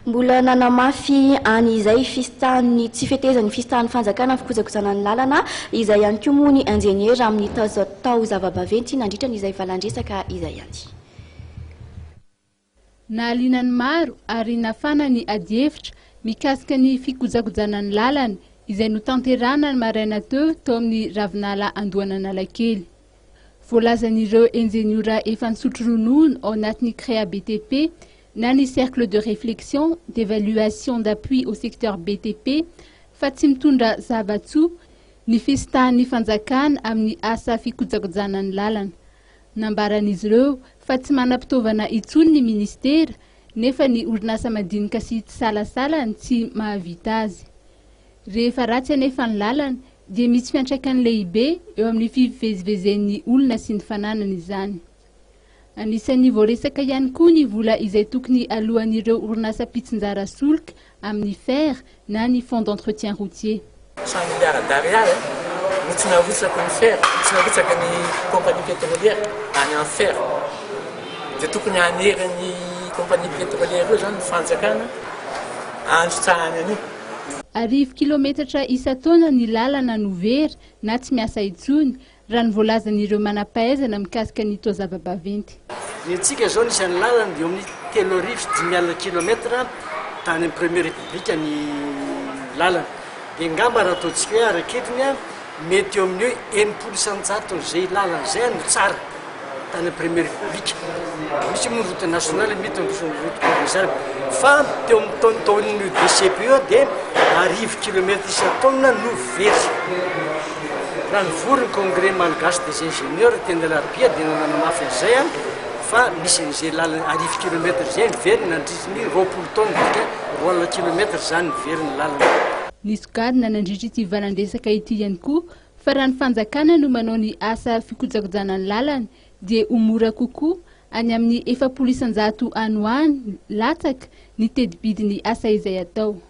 Mbola nanamafy an'izay fisintahan'ny tsy fetezan'ny fisintahan'ny fanjakana ny fikojakojana ny lalana izay ihany koa moa ny injeniera amin'ny taozava-baventy nandritra an'izay valan-dresaka izay ihany. Nahaliana ny maro ary nafana ny adihevitra mikasika ny fikojakojana ny lalana izay notanterahana ny maraina teo tao amin'ny Ravinala Andohan'Analakely. Voalazan'ireo injeniora efa nisotro ronono ao anatin'ny CREA BTP na ny Cercle de réflexion d'évaluation d'appui au secteur BTP fa tsy mitondra zava-tsoa ny fisintahan'ny fanjakana amin'ny asa fikojakojana ny lalana. Nambaran'izy ireo fa tsy manam-pitaovana intsony ny minisitera nefa ny orinasa madinika sy tsy salasalany tsy mahavita azy. Rehefa ratsy anefa ny lalana dia misy fiantraikany lehibe eo amin'ny fivezivezen'ny olona sy ny fananany izany. Anisan'ny voaresaka ihany koa ny vola izay tokony aloan'ireo orinasa mpitsinjara solika amin'ny fer na ny fonds d'entretien routier. 100 milliards d'ariary no tsy narotsaky ny fer, tsy narotsaky ny compagnie pétrolière any amin'ny fer, dia tokony hanery ny compagnie pétrolière io zany ny fanjakana androtsahany an'io. 1000 kilometatra isan-taona ny lalana no very na tsy miasa intsony raha ny voalazan'ireo manam-pahaizana mikasika ny taozava-baventy. Ny antsika zao nisan'ny lalana dia eo amin'ny 3300 kilometra tany amin'ny première république ny lalana, dia ngamba raha ataontsika hoe araketiny a mety eo amin'ny hoe 60% zay lalana zay no tsara tany amin'ny première république. Misy moa route nationale, mety route provinciale, fa teo amin'ny taontaon'ny DCPE dia 1000 kilometra isan-taona no very. Raha nivory ny Congrès malgache des ingénieurs teny Alarobia dia nanamafy an'izay a fa misy an'izay lalana 1000 kilometra zay nivery nandritry ny 20 taona, dika 20 kilometra zany nivery ny lalana. Nisongadina nandritra ity valan-dresaka ity ihany koa fa raha ny fanjakana no manao ny asa fikojakojana ny lalana dia ho mora kokoa any amin'ny 40% any ho any latsaka ny teti-bidin'ny asa izay atao.